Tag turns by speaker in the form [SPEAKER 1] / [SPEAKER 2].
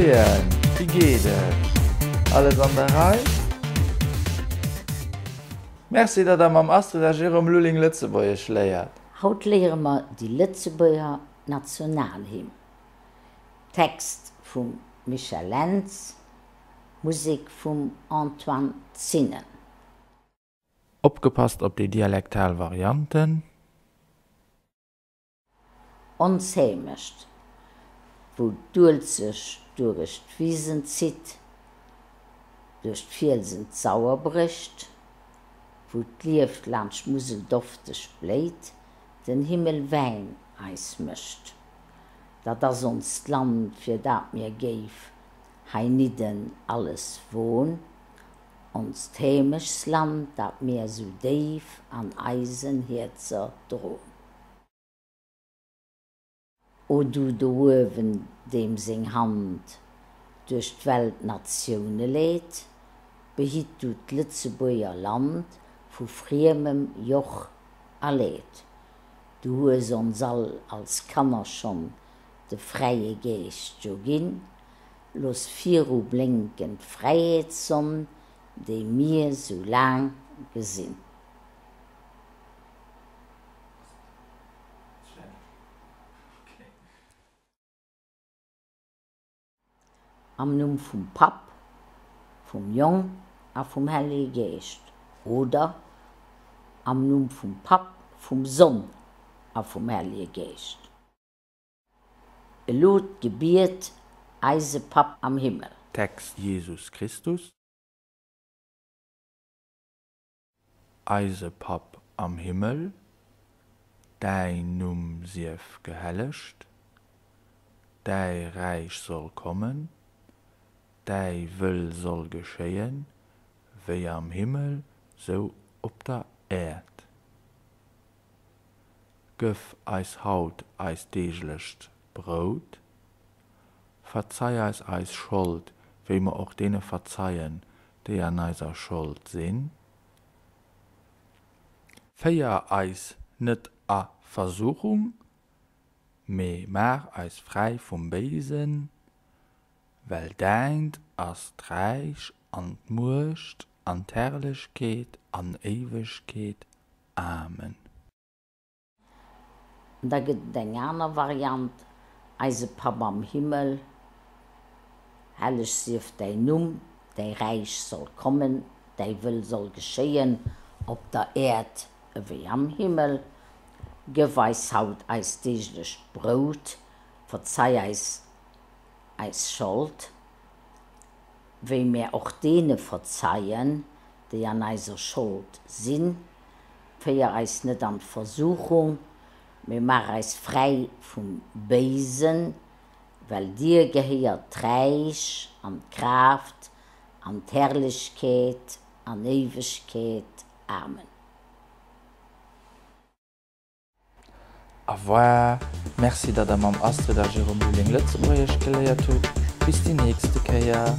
[SPEAKER 1] Moien, wéi geet et? Alles an der Rei? Merci, datt der mam Astrid a Jérôme Lulling Lëtzebuergesch léiert.
[SPEAKER 2] Haut léiere mer déi Lëtzebuerger Nationalhymn. Text vum Michel Lentz, Musek vum Antoine Zinnen.
[SPEAKER 1] Opgepasst op déi dialektal Varianten!
[SPEAKER 2] Ons Hémecht, wou d'Uelzecht duerech d'Wisen zitt, duerch d'Fielsen d'Sauer brécht, wou d'Lieft laanscht d'Musel dofteg bléit, den Himmel Wäin eis mécht. Dat ass onst Land, fir dat mir géif heinidden alles won, onst Hémechtsland, dat mir sou déif an eisen Hierzer dron. O du do uewen, deem seng Hand duerch d'Welt d'Natioune leet, behitt du d'Lëtzebuerger Land vu friemem Joch a Leed. Du hues ons all als Kanner schonn de fräie Geescht jo ginn, looss viru blénken d'Fräiheetssonn, déi mir sou laang gesinn. Am Numm vum Papp, vum Jong a vum Hellege Geescht, oder am Numm vum Papp, vum Sonn a vum Hellege Geescht. Elo d'Gebiet Eise Papp am Himmel.
[SPEAKER 1] Text, Jesus Christus. Eise Papp am Himmel, däin Numm sief gehellegt, däi Räich soll kommen, däi Wëll soll geschéien, wéi am Himmel, sou op der Äerd. Gëff eis haut eist deeglecht Brout. Verzei eis eis Schold, wéi mer och deene verzeien, déi an eiser Schold sinn. Féier eis net a Versuchung, mee maach eis fräi vum Béisen, well däint ass d'Räich an d'Muecht an d'Herrlechkeet an Éiwegkeet. Amen.
[SPEAKER 2] An da gëtt et eng aner Variant, Eise Papp am Himmel, helleg sief däin Numm, däi Räich soll kommen, däi Wëll soll geschéien, op der Äerd ewéi am Himmel. Gëff eis haut eist deeglecht Brout, verzei eis eis Schold, wéi mär och deene verzeien, déi an eiser Schold sinn. Féier eis net an d'Versuchung, mee maach eis fräi vum Béisen, well dir gehéiert d'Räich an d'Kraaft an d'Herrlechkeet an Éiwegkeet. Amen.
[SPEAKER 1] Au revoir, merci datt der mam Astrid a Jérôme Lulling Lëtzebuergesch geléiert hutt, bis déi nächste Kéier.